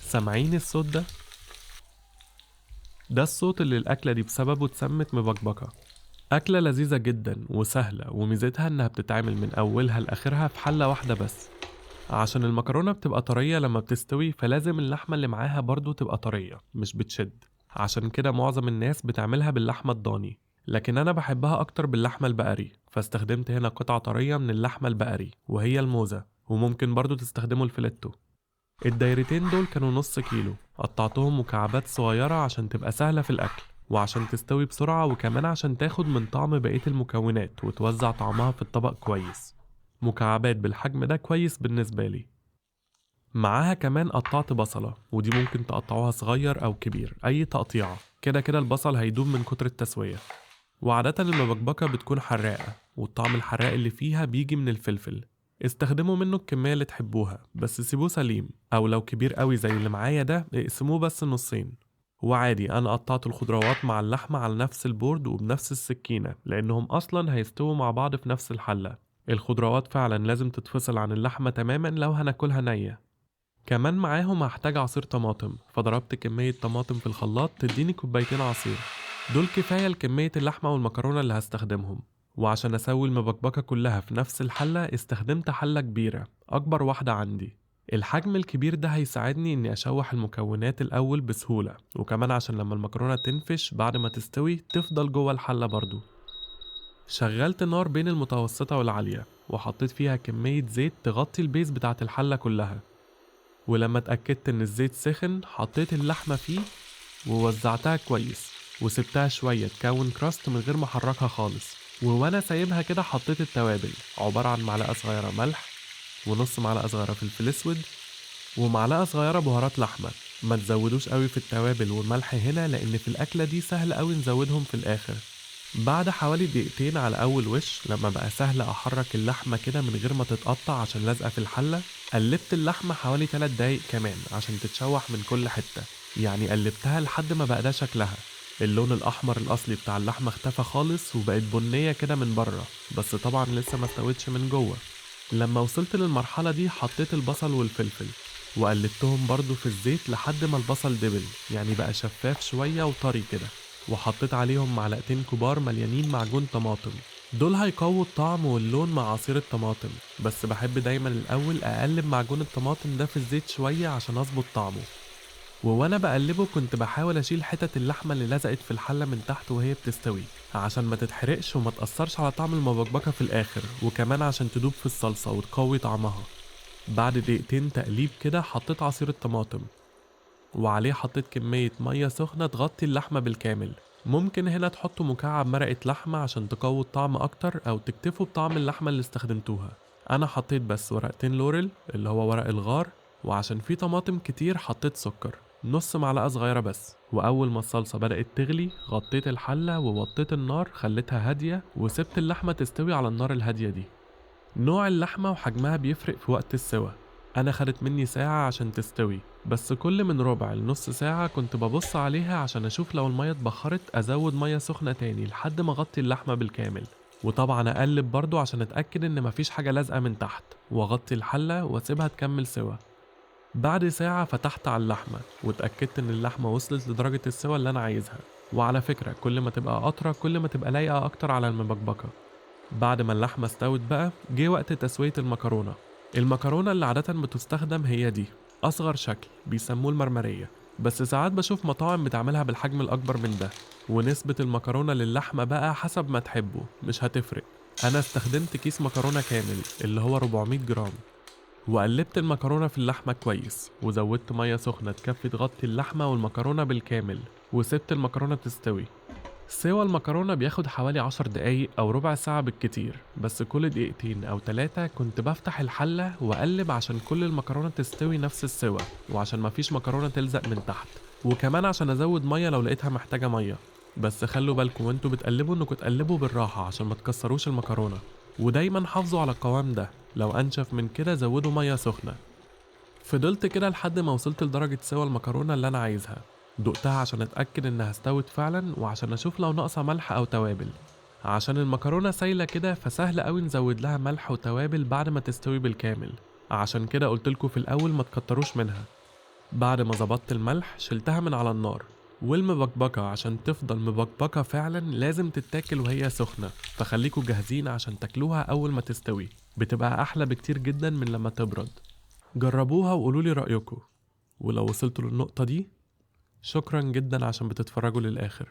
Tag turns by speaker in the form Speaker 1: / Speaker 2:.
Speaker 1: سامعين الصوت ده؟ ده الصوت اللي الأكلة دي بسببه اتسمت مبكبكة. أكلة لذيذة جدا وسهلة، وميزتها إنها بتتعمل من أولها لآخرها في حلة واحدة بس. عشان المكرونة بتبقى طرية لما بتستوي، فلازم اللحمة اللي معاها برضو تبقى طرية مش بتشد. عشان كده معظم الناس بتعملها باللحمة الضاني، لكن أنا بحبها أكتر باللحمة البقري، فاستخدمت هنا قطعة طرية من اللحمة البقري وهي الموزة، وممكن برضو تستخدموا الفليتو. الدايرتين دول كانوا نص كيلو، قطعتهم مكعبات صغيرة عشان تبقى سهلة في الأكل وعشان تستوي بسرعة، وكمان عشان تاخد من طعم بقية المكونات وتوزع طعمها في الطبق كويس. مكعبات بالحجم ده كويس بالنسبة لي. معاها كمان قطعت بصلة، ودي ممكن تقطعوها صغير أو كبير، أي تقطيعة، كده كده البصل هيدوب من كتر التسوية. وعادة المبكبكة بتكون حراقة، والطعم الحراق اللي فيها بيجي من الفلفل. استخدموا منه الكمية اللي تحبوها، بس سيبوه سليم، أو لو كبير قوي زي اللي معايا ده اقسموه بس نصين. وعادي أنا قطعت الخضروات مع اللحمة على نفس ال board وبنفس السكينة، لأنهم أصلا هيستووا مع بعض في نفس الحلة. الخضروات فعلا لازم تتفصل عن اللحمة تماما لو هناكلها نية. كمان معاهم هحتاج عصير طماطم، فضربت كمية طماطم في الخلاط تديني كوبايتين عصير، دول كفاية لكمية اللحمة والمكرونة اللي هستخدمهم. وعشان أسوي المبكبكة كلها في نفس الحلة استخدمت حلة كبيرة، أكبر واحدة عندي. الحجم الكبير ده هيساعدني إني أشوح المكونات الأول بسهولة، وكمان عشان لما المكرونة تنفش بعد ما تستوي تفضل جوه الحلة برضو. شغلت النار بين المتوسطة والعالية، وحطيت فيها كمية زيت تغطي ال base بتاعت الحلة كلها. ولما اتأكدت إن الزيت سخن حطيت اللحمة فيه ووزعتها كويس، وسبتها شوية تكون crust من غير ما أحركها خالص. ووانا سايبها كده حطيت التوابل، عبارة عن معلقة صغيرة ملح، ونص معلقة صغيرة فلفل اسود، ومعلقة صغيرة بهارات لحمة. ما تزودوش قوي في التوابل والملح هنا، لأن في الأكلة دي سهل قوي نزودهم في الآخر. بعد حوالي دقيقتين على أول وش، لما بقى سهل أحرك اللحمة كده من غير ما تتقطع عشان لازقة في الحلة، قلبت اللحمة حوالي 3 دقايق كمان عشان تتشوح من كل حتة. يعني قلبتها لحد ما بقى ده شكلها. اللون الأحمر الأصلي بتاع اللحمة اختفى خالص وبقت بنية كده من بره، بس طبعا لسه ما استوتش من جوه. لما وصلت للمرحلة دي حطيت البصل والفلفل وقلبتهم برضو في الزيت لحد ما البصل دبل، يعني بقى شفاف شوية وطري كده. وحطيت عليهم معلقتين كبار مليانين معجون طماطم، دول هيقووا الطعم واللون مع عصير الطماطم، بس بحب دايما الأول أقلب معجون الطماطم ده في الزيت شوية عشان أظبط طعمه. ووانا بقلبه كنت بحاول أشيل حتت اللحمة اللي لزقت في الحلة من تحت وهي بتستوي عشان ما تتحرقش وما تأثرش على طعم المبكبكة في الآخر، وكمان عشان تدوب في الصلصة وتقوي طعمها. بعد دقيقتين تقليب كده حطيت عصير الطماطم، وعليه حطيت كمية مية سخنة تغطي اللحمة بالكامل. ممكن هنا تحطوا مكعب مرقة لحمة عشان تقوي الطعم أكتر، أو تكتفوا بطعم اللحمة اللي استخدمتوها. أنا حطيت بس ورقتين لوريل اللي هو ورق الغار، وعشان فيه طماطم كتير حطيت سكر نص معلقة صغيرة بس. وأول ما الصلصة بدأت تغلي غطيت الحلة ووطيت النار، خليتها هادية وسبت اللحمة تستوي على النار الهادية دي. نوع اللحمة وحجمها بيفرق في وقت السوى. أنا خدت مني ساعة عشان تستوي، بس كل من ربع لنص ساعة كنت ببص عليها عشان أشوف لو المية اتبخرت أزود مية سخنة تاني لحد ما أغطي اللحمة بالكامل. وطبعا أقلب برضو عشان أتأكد إن مفيش حاجة لازقة من تحت، وأغطي الحلة وأسيبها تكمل سوا. بعد ساعة فتحت على اللحمة واتأكدت إن اللحمة وصلت لدرجة السوى اللي أنا عايزها. وعلى فكرة كل ما تبقى أطرى كل ما تبقى لايقة أكتر على المبكبكة. بعد ما اللحمة استوت بقى جه وقت تسوية المكرونة. المكرونة اللي عادة بتستخدم هي دي، أصغر شكل بيسموه المرمرية، بس ساعات بشوف مطاعم بتعملها بالحجم الأكبر من ده. ونسبة المكرونة للحمة بقى حسب ما تحبه، مش هتفرق. أنا استخدمت كيس مكرونة كامل اللي هو 400 جرام، وقلبت المكرونة في اللحمة كويس، وزودت مية سخنة تكفي تغطي اللحمة والمكرونة بالكامل، وسبت المكرونة تستوي. سوى المكرونة بياخد حوالي 10 دقايق أو ربع ساعة بالكتير، بس كل دقيقتين أو 3 كنت بفتح الحلة وأقلب عشان كل المكرونة تستوي نفس السوى، وعشان مفيش مكرونة تلزق من تحت، وكمان عشان أزود مية لو لقيتها محتاجة مية. بس خلوا بالكم وانتوا بتقلبوا انكم تقلبوا بالراحة عشان ما تكسروش المكرونة، ودايما حافظوا على القوام ده، لو أنشف من كده زودوا مية سخنة. فضلت كده لحد ما وصلت لدرجة سوى المكرونة اللي أنا عايزها. دقتها عشان أتأكد إنها استوت فعلا، وعشان أشوف لو ناقصة ملح أو توابل. عشان المكرونة سايلة كده فسهل أوي نزود لها ملح وتوابل بعد ما تستوي بالكامل، عشان كده قلتلكوا في الأول ما تكتروش منها. بعد ما ظبطت الملح شلتها من على النار. والمبكبكة عشان تفضل مبكبكة فعلا لازم تتاكل وهي سخنة، فخليكوا جاهزين عشان تاكلوها أول ما تستوي، بتبقى أحلى بكتير جدا من لما تبرد. جربوها وقولولي رأيكم، ولو وصلتوا للنقطة دي شكرا جدا عشان بتتفرجوا للآخر.